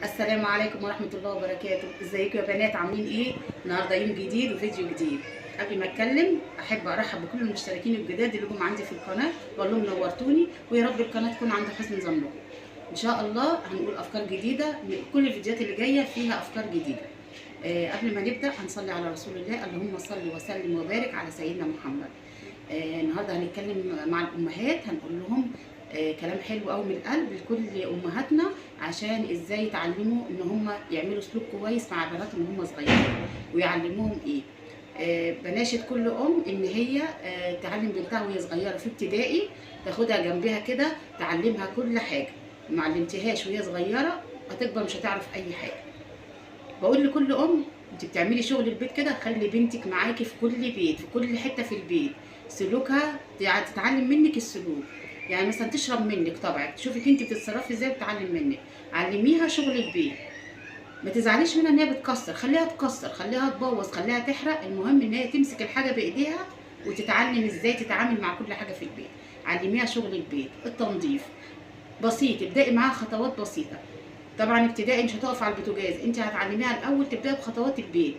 السلام عليكم ورحمة الله وبركاته. ازيكم يا بنات، عاملين ايه؟ النهارده يوم جديد وفيديو جديد. قبل ما اتكلم احب ارحب بكل المشتركين الجداد اللي جم عندي في القناة، واقول لهم نورتوني، ويا رب القناة تكون عند حسن ظنكم. ان شاء الله هنقول افكار جديدة، كل الفيديوهات اللي جاية فيها افكار جديدة. قبل ما نبدا هنصلي على رسول الله، اللهم صل وسلم وبارك على سيدنا محمد. النهارده هنتكلم مع الامهات، هنقول لهم كلام حلو قوي من القلب لكل امهاتنا، عشان ازاي يتعلموا ان هم يعملوا سلوك كويس مع بناتهم وهم صغيرين، ويعلموهم ايه. بناشد كل ام ان هي تعلم بنتها وهي صغيرة في ابتدائي، تاخدها جنبها كده تعلمها كل حاجة. ما علمتهاش وهي صغيرة هتكبر مش هتعرف اي حاجة. بقول لكل ام انت بتعملي شغل البيت كده، خلي بنتك معاكي في كل بيت، في كل حتة في البيت، سلوكها تتعلم منك السلوك. يعني مثلا تشرب منك طبعك، تشوفك انت بتتصرفي ازاي وتتعلم منك. علميها شغل البيت، ما تزعليش منها ان هي بتكسر، خليها تكسر، خليها تبوظ، خليها تحرق، المهم ان هي تمسك الحاجة بايديها وتتعلم ازاي تتعامل مع كل حاجة في البيت. علميها شغل البيت، التنظيف بسيط، ابدأي معاها خطوات بسيطة. طبعا ابتدائي مش هتقف على البوتاجاز، انت هتعلميها الاول تبداي بخطوات البيت،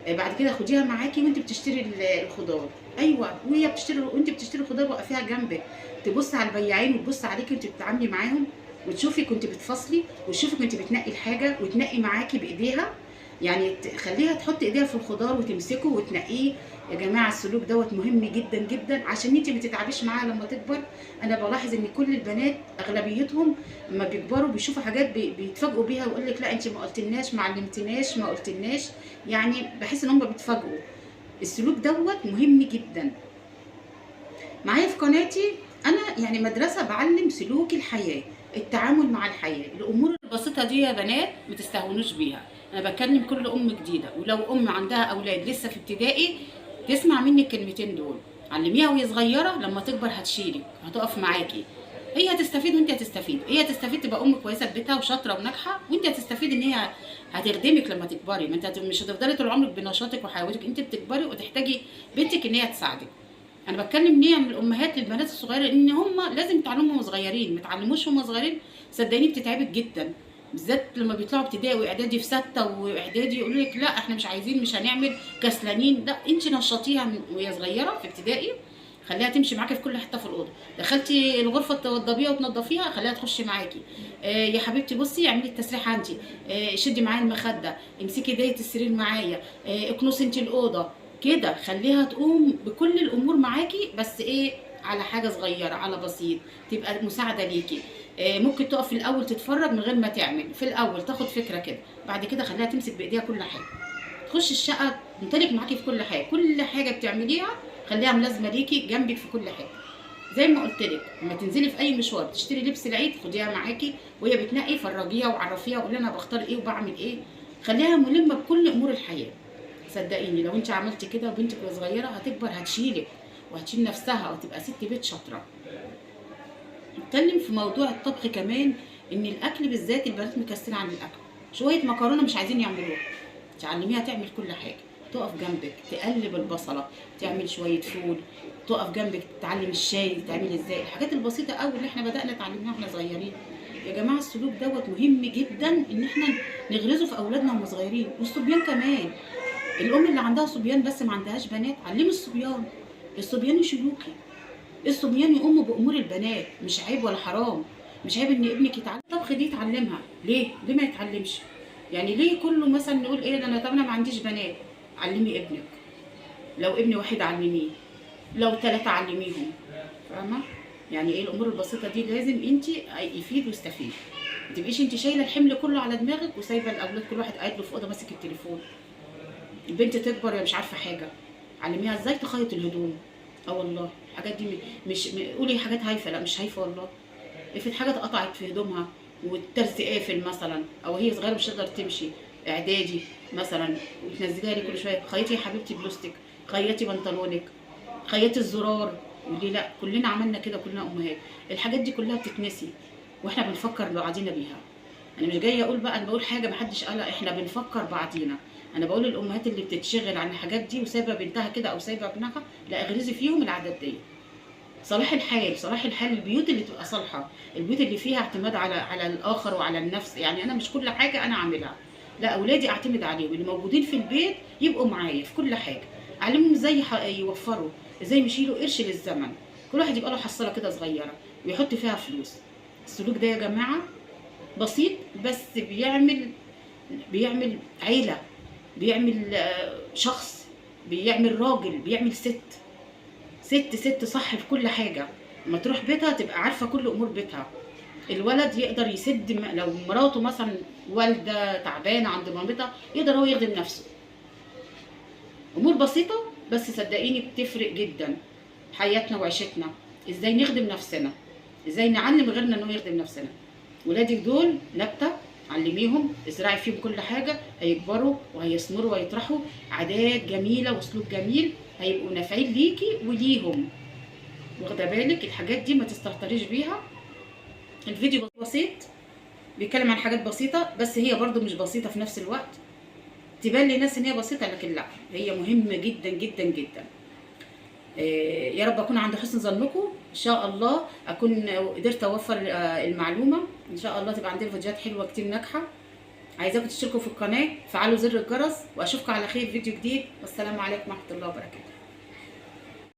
بعد كده خديها معاكي وانت بتشتري الخضار. ايوه، وهي بتشتري وانت بتشتري الخضار وقفيها جنبك، تبص على البياعين وتبص عليكي وانت بتتعاملي معاهم، وتشوفي كنت بتفصلي، وتشوفي كنت بتنقي الحاجة وتنقي معاكي بايديها. يعني خليها تحط ايديها في الخضار وتمسكه وتنقيه. يا جماعة السلوك دوت مهم جدا جدا، عشان انت ما تتعبيش معاها لما تكبر. انا بلاحظ ان كل البنات اغلبيتهم لما بيكبروا بيشوفوا حاجات بيتفاجئوا بيها، ويقول لك لا انت ما قلتلناش، ما علمتناش، ما قلتلناش. يعني بحس ان هم بيتفاجئوا. السلوك دوت مهم جدا. معايا في قناتي انا يعني مدرسه بعلم سلوك الحياة، التعامل مع الحياة، الامور البسيطة دي يا بنات ما تستهونوش بيها. انا بكلم كل ام جديدة، ولو ام عندها اولاد لسه في ابتدائي تسمع مني الكلمتين دول. علميها وهي صغيرة، لما تكبر هتشيلك، هتقف معاكي، هي هتستفيد وانت هتستفيد. هي هتستفيد تبقى ام كويسة في بيتها وشاطره وناجحة، وانت هتستفيد ان هي هتخدمك لما تكبري. ما انت مش هتفضلي طول عمرك بنشاطك وحيويتك، انت بتكبري وتحتاجي بنتك ان هي تساعدك. انا بتكلم ليه عن الامهات للبنات الصغيرة، ان هم لازم يتعلموا وهم صغيرين، ما تعلموش وهم صغيرين صدقيني بتتعبك جدا، بالذات لما بيطلعوا ابتدائي واعدادي في ستة واعدادي يقولوا لك لا احنا مش عايزين، مش هنعمل، كسلانين. لا، انت نشطيها من وهي صغيرة في ابتدائي، خليها تمشي معاكي في كل حتة في الاوضة. دخلتي الغرفة توضبيها وتنضفيها، خليها تخش معاكي. يا حبيبتي بصي اعملي التسريحه انت، شدي معايا المخدة، امسكي دايه السرير معايا، اكنسي انت الاوضة كده. خليها تقوم بكل الامور معاكي، بس ايه، على حاجة صغيرة، على بسيط، تبقى مساعدة ليكي. ممكن تقف في الاول تتفرج من غير ما تعمل، في الاول تاخد فكرة كده، بعد كده خليها تمسك بايديها كل حاجة، تخش الشقة تمتلك معاكي في كل حاجة، كل حاجة بتعمليها خليها ملازمه ليكي جنبك في كل حاجة. زي ما قلت لك لما تنزلي في اي مشوار تشتري لبس العيد خديها معاكي وهي بتنقي، فرجيها وعرفيها وقولي انا بختار ايه وبعمل ايه. خليها ملمه بكل امور الحياة. صدقيني لو انت عملتي كده وبنتك وهي صغيرة هتكبر هتشيلك وهتشيل نفسها وتبقى ست بيت شاطرة. نتكلم في موضوع الطبخ كمان، ان الاكل بالذات البنات مكسلة عن الاكل، شوية مكرونه مش عايزين يعملوها، تعلميها تعمل كل حاجة، تقف جنبك تقلب البصله، تعمل شوية فول، تقف جنبك تعلم الشاي تعمل ازاي، الحاجات البسيطة قوي اللي احنا بدانا نتعلمها واحنا صغيرين. يا جماعة السلوك دوت مهم جدا ان احنا نغرزه في اولادنا وهم صغيرين، والصبيان كمان. الام اللي عندها صبيان بس ما عندهاش بنات، علمي الصبيان، الصبيان يشيلوكي، الصبيان يقوموا بامور البنات، مش عيب ولا حرام، مش عيب ان ابنك يتعلم الطبخ دي يتعلمها. ليه؟ ليه ما يتعلمش؟ يعني ليه كله مثلا نقول ايه ده انا طب انا ما عنديش بنات؟ علمي ابنك، لو ابن واحد علمية، لو ثلاثة علميهم، فاهمه؟ يعني ايه الامور البسيطة دي لازم انت يفيد ويستفيد، ما تبقيش انت شايله الحمل كله على دماغك وسايبه الاولاد كل واحد قاعد له في اوضة ماسك التليفون. البنت تكبر هي مش عارفه حاجة، علميها ازاي تخيط الهدوم. اه والله الحاجات دي مش قولي حاجات هايفة، لا مش هايفة والله. افرض حاجة اتقطعت في هدومها والترس قافل مثلا، او هي صغيرة مش تقدر تمشي، اعدادي مثلا، وتنزليها لي كل شوية خيطي يا حبيبتي بلوستك، خيطي بنطلونك، خيطي الزرار. وليه لا؟ كلنا عملنا كده، كلنا امهات. الحاجات دي كلها بتتنسي واحنا بنفكر بعضينا بيها. انا مش جاية اقول بقى، انا بقول حاجة محدش قالها، احنا بنفكر بعضينا. انا بقول للامهات اللي بتتشغل عن الحاجات دي وسايبه بنتها كده او سايبه ابنها، لا اغرزي فيهم العادات دي. صلاح الحال، صلاح الحال، البيوت اللي تبقى صالحه، البيوت اللي فيها اعتماد على الاخر وعلى النفس. يعني انا مش كل حاجة انا اعملها، لا، اولادي اعتمد عليهم، اللي موجودين في البيت يبقوا معايا في كل حاجة، اعلمهم ازاي يوفروا، ازاي يشيلوا قرش للزمن، كل واحد يبقى له حصاله كده صغيرة ويحط فيها فلوس. السلوك ده يا جماعة بسيط، بس بيعمل عيله، بيعمل شخص، بيعمل راجل، بيعمل ست ست ست صح في كل حاجة. لما تروح بيتها تبقى عارفه كل امور بيتها. الولد يقدر يسد، لو مراته مثلا والده تعبانة عند مامتها، يقدر هو يخدم نفسه. امور بسيطة بس صدقيني بتفرق جدا حياتنا وعيشتنا. ازاي نخدم نفسنا، ازاي نعلم غيرنا انه يخدم نفسنا. ولادك دول نبته، علميهم، ازرعي فيهم كل حاجة، هيكبروا وهيثمروا ويطرحوا عادات جميلة واسلوب جميل، هيبقوا نافعين ليكي وليهم. واخده بالك؟ الحاجات دي ما تستهتريش بيها. الفيديو بسيط، بيتكلم عن حاجات بسيطة، بس هي برضو مش بسيطة في نفس الوقت. تبان لناس ان هي بسيطة، لكن لا، هي مهمة جدا جدا جدا. يا رب اكون عند حسن ظنكم، ان شاء الله اكون قدرت اوفر المعلومة. ان شاء الله تبقى عندنا فيديوهات حلوة كتير ناجحة. عايزاكم تشتركوا في القناة، فعلوا زر الجرس، واشوفكم على خير في فيديو جديد. والسلام عليكم ورحمة الله وبركاته.